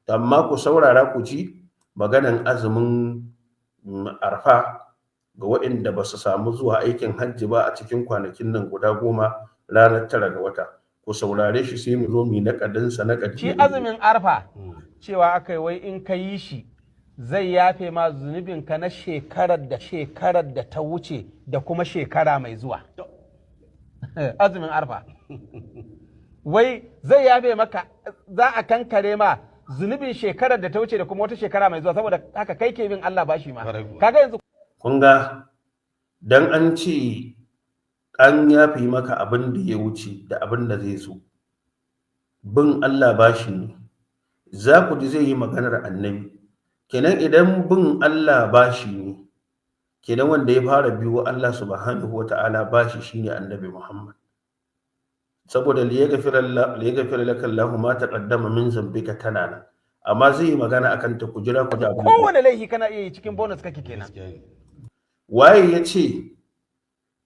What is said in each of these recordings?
Amma ku saurara ku ji maganan azumin Arfa ga waɗanda ba su samu zuwa aikin hajji ba a cikin kwanakin nan guda 10, ranar 9 ga wata. Ku saurare shi, sai mu zo mu yi naƙadinsa naƙadi. Shi azumin Arfa, cewa aka yi wai in ka yi shi zai yafe ma zunubinka na shekarar da ta wuce da kuma shekara mai zuwa. Azumin Arfa wai zai yafe maka, za a kankare ma zunubin shekarar da ta wuce da kuma wata shekara mai zuwa. Saboda haka kai ke bin Allah bashi ma, kaga yanzu Kun ga, dan an ce an yafe maka abin da ya wuce da abin da zai zo, bin Allah bashi ne. Za ku ji zai yi maganar Annabi. Kenan idan bin Allah bashi ne, kenan wanda ya fara biyo Allah subhanahu wata'ala bashi shine Annabi Muhammad, saboda liyaghfira laka Allahu ma taqaddama min zambika tana nan, amma zai yi magana akan ta. Ku jira ku ji abin da Kowane laifi kana iya yi, cikin bonus kake kenan. Waye ya ce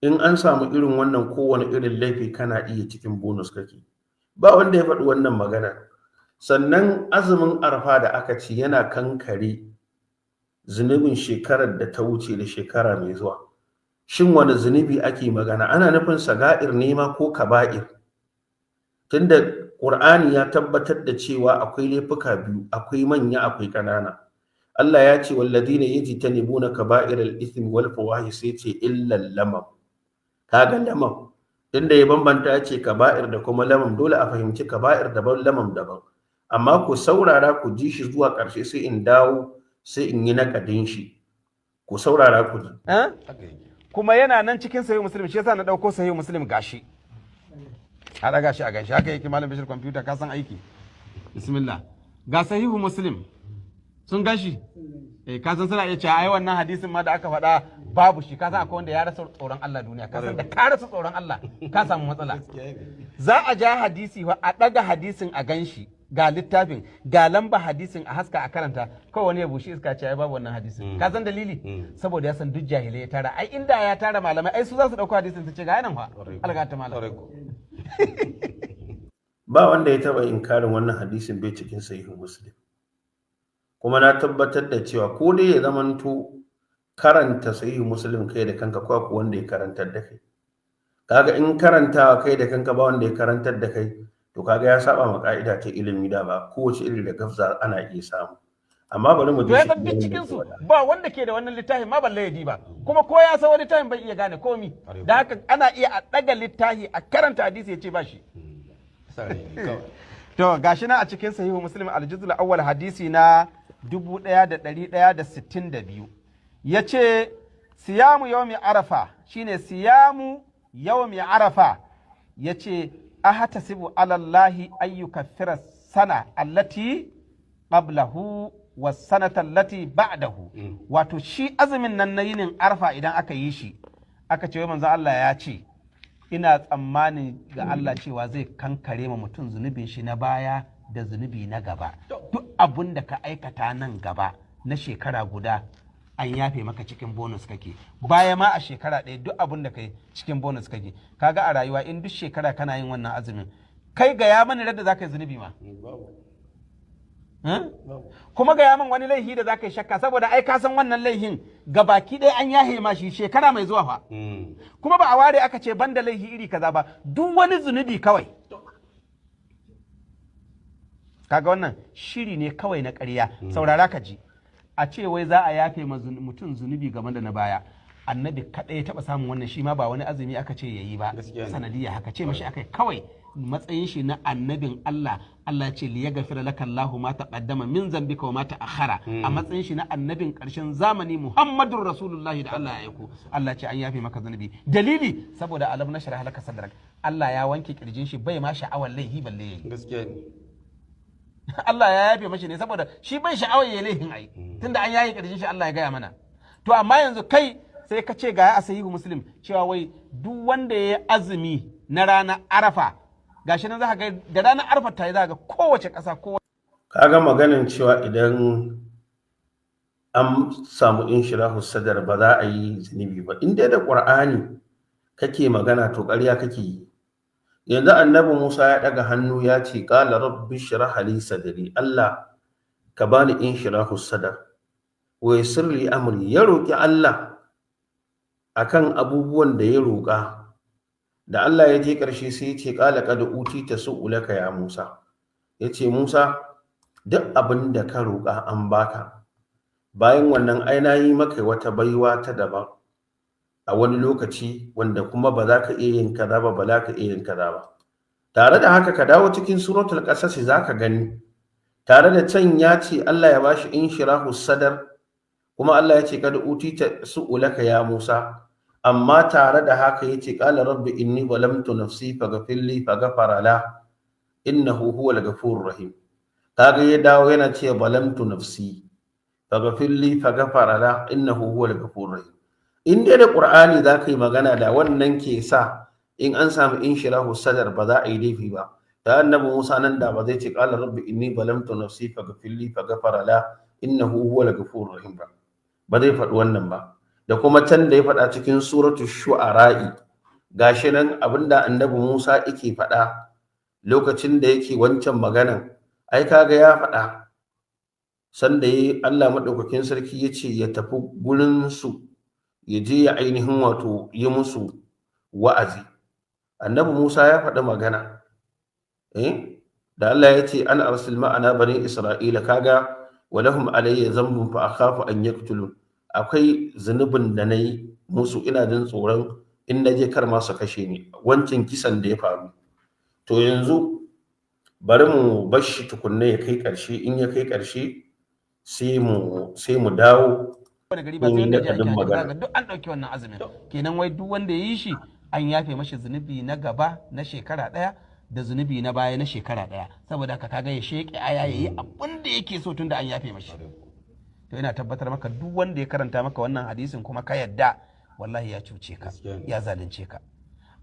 in an samu irin wannan, kowane irin laifi kana iya, cikin bonus kake? Ba wanda ya faɗi wannan magana. Sannan azumin Arfa da aka ci yana kankare zunubin shekarar da ta wuce da shekara mai zuwa, shin wani zunubi ake magana? Ana nufin saga'ir ne ma ko kaba'ir? Tunda Ƙur'ani ya tabbatar da cewa akwai laifuka biyu, akwai manya, akwai ƙanana. Allah ya ce walladina yajtanibuna kaba'iral ithmi wal fawahish, sai ce illa lamam. Kaga lamam, tunda ya bambanta, ya ce kaba'ir da kuma lamam, dole a fahimci kaba'ir daban, lamam daban. Amma ku saurara ku ji shi zuwa ƙarshe, sai in dawo sai in yi naƙadin shi. Ku saurara ku ji. Eh? Kuma yana nan cikin Sahih Muslim, shi yasa na dauko Sahih Muslim. Gashi a daga shi a gashi haka yake. Malam Bashir kwamfuta, ka san aiki. Bismillah, ga Sahihu Muslim, sun gashi. Eh, ka san suna iya cewa ai wannan hadisin ma da aka faɗa babu shi. Ka san akwai wanda ya rasa tsoron Allah duniya. Ka san da ka rasa tsoron Allah ka samu matsala. Za a ja hadisi fa, a ɗaga hadisin a ganshi, ga littafin, ga lamba hadisin, a haska a karanta, kawai wani ya bushi iska ce ai babu wannan hadisin. Ka san dalili? Saboda ya san duk jahilai ya tara. Ai inda ya tara malamai, ai su za su ɗauko hadisin su ce ga yanan fa, alga ta malam. Ba wanda ya taba inkarin wannan hadisin bai cikin Sahihu Muslim. Kuma na tabbatar da cewa ko dai ya zamanto karanta Sahihu Muslim kai da kanka, ko ko wanda ya karantar da kai. Kaga in karantawa kai da kanka, ba wanda ya karantar da kai, to kaga ya saba ma ka'ida ta ilimi, da ba kowace iri da gafza ana iya samu. Amma bari mu To ya ji san shi. Duk cikin su ba wanda ke da wannan littafin ma balle ya diba, kuma ko ya san wani littafin bai iya gane komi. Da haka ana iya a ɗaga littafi a karanta hadisi ya ce ba shi. To gashi nan a cikin Sahihu Muslim, aljuzul awwal, hadisi na 1162, yace siyamu yawmi Arafa, shine siyamu yawmi Arafa, yace ahtasibu ala Allahi an yukaffira sana allati qablahu was sanata allati ba'dahu. Wato shi azumin nan na yinin Arfa, idan aka yi shi, aka ce wai manzo Allah ya ce ina tsammanin ga Allah cewa zai kankare ma mutum zunubin shi na baya da zunubi na gaba. Duk abun da ka aikata nan gaba na shekara guda an yafe maka, cikin bonus kake. Baya ma a shekara ɗaya, duk abun da kai cikin bonus kake. Kaga a rayuwa in duk shekara kana yin wannan azumin, kai ga ya mani da zaka yi zunubi ma? Eh? Kuma ga man wani laifi da zaka yi shakka, saboda ai ka san wannan laifin gabaki ɗaya an yahe ma shi shekara mai zuwa fa. Kuma ba a ware aka ce banda laifi iri kaza ba, duk wani zunubi kawai. Kaga wannan shiri ne kawai na ƙarya. Saurara ka ji, a ce wai za a yafe ma mutum zunubi game da na baya, Annabi kaɗai ya taɓa samun wannan. Shi ma ba wani azumi aka ce yayi ba. Gaskiya ne. Sanadiyya haka ce mashi akai kawai matsayin shi na annabin Allah. Allah ya ce liyaghfira laka Allahu ma taqaddama min zambika wa ma ta'akhkhara. A matsayin shi na annabin ƙarshen zamani, Muhammadur Rasulullahi, da Allah ya aiko, Allah ya ce an yafe maka zunubi. Dalili, saboda alam nashrah laka sadrak. Allah ya wanke kirjin shi, bai ma sha'awar laihi balle yayi. Gaskiya ne. Allah ya yafe mashi ne saboda shi bai sha'awar yayi laifin, ai tunda an yaye kirjin shi, Allah ya gaya mana. To amma yanzu kai sai ka ce ga a Sahihu Muslim cewa wai duk wanda ya yi azumi na ranar Arafa, gashi nan za ka ga da ranar Arafa ta yi, za ka ga kowace ƙasa kowace Kaga maganin cewa idan an samu inshirahu sadar ba za a yi zunubi ba, in dai da Ƙur'ani kake magana, to ƙarya kake yi. Yanzu Annabi Musa ya ɗaga hannu ya ce qala rabbi shrah li sadri, Allah. ka bani inshirahu sadar wa yassir li amri. Ya roki Allah akan abubuwan da ya roƙa. Da Allah ya je ƙarshe sai ya ce qala qad utita su'ulaka ya Musa. Yace Musa, duk abin da ka roƙa an baka. Bayan wannan ai na yi maka wata baiwa ta daban a wani lokaci wanda kuma ba za ka iya yin kaza ba, ba za ka iya yin kaza ba. Tare da haka ka dawo cikin suratul qasas za ka gani tare da can ya ce Allah ya bashi inshirahu sadar, kuma Allah ya ce kad utita su'ulaka ya Musa, amma tare da haka ya ce qala rabbi inni zalamtu nafsi faghfir li faghfara la innahu huwal ghafurur rahim. Kaga ya dawo yana ce zalamtu nafsi faghfir li faghfara la innahu huwal ghafurur rahim. In dai da Qur'ani za ka yi magana, da wannan ke sa in an samu inshirahu sadar ba za a yi laifi ba. Da annabi Musa nan da ba zai ce qala rabbi inni zalamtu nafsi faghfir li faghfara la innahu huwal ghafurur rahim ba, ba zai faɗi wannan ba. Da kuma can da ya faɗa cikin suratu shu'ara'i, gashi nan abinda annabi Musa yake faɗa lokacin da yake wancan maganan, ai kaga ya faɗa sanda yayi Allah madaukakin sarki yace ya tafi gurin su ya je ya ainihin wato yi musu wa'azi. Annabi Musa ya faɗi magana da Allah ya ce an arsil ma'ana bani Isra'ila, kaga walahum alayya zambun fa akhafu an yaqtulun. Akwai zunubin da nayi musu, ina jin tsoron in naje kar ma su kashe ni, wancan kisan da ya faru. To yanzu bari mu bar shi tukunna ya kai ƙarshe, in ya kai ƙarshe sai mu dawo. Wani gari ba sai wanda ya ji ake duk an ɗauki wannan azumin kenan, wai duk wanda ya yi shi an yafe mashi zunubi na gaba na shekara ɗaya da zunubi na baya na shekara ɗaya. Saboda haka kaga ya sheƙe aya ya yi abin da yake so tunda an yafe mashi. To ina tabbatar maka duk wanda ya karanta maka wannan hadisin kuma ka yadda, wallahi ya cuce ka, ya zalunce ka.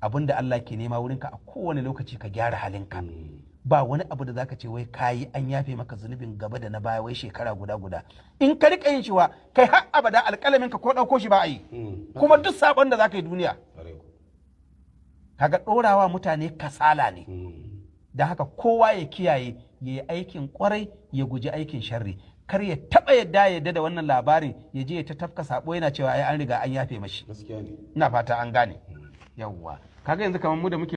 Abin da Allah ke nema wurinka a kowane lokaci ka gyara halinka. Ba wani abu da zaka ce wai kayi an yafe maka zunubin gaba da na baya wai shekara guda guda. In ka rika yin shiwa kai har abada alƙalamin ka ko ɗauko shi ba a yi. Kuma duk sabon da zaka yi duniya kaga ɗorawa mutane kasala ne. Da haka kowa ya kiyaye ya yi aikin kwarai ya guji aikin sharri. Kar ya taɓa yadda da wannan labarin ya je ya ta tafka sabo yana cewa ai an riga an yafe mashi. Ina fata an gane. Yawwa kaga yanzu kamar mu da muke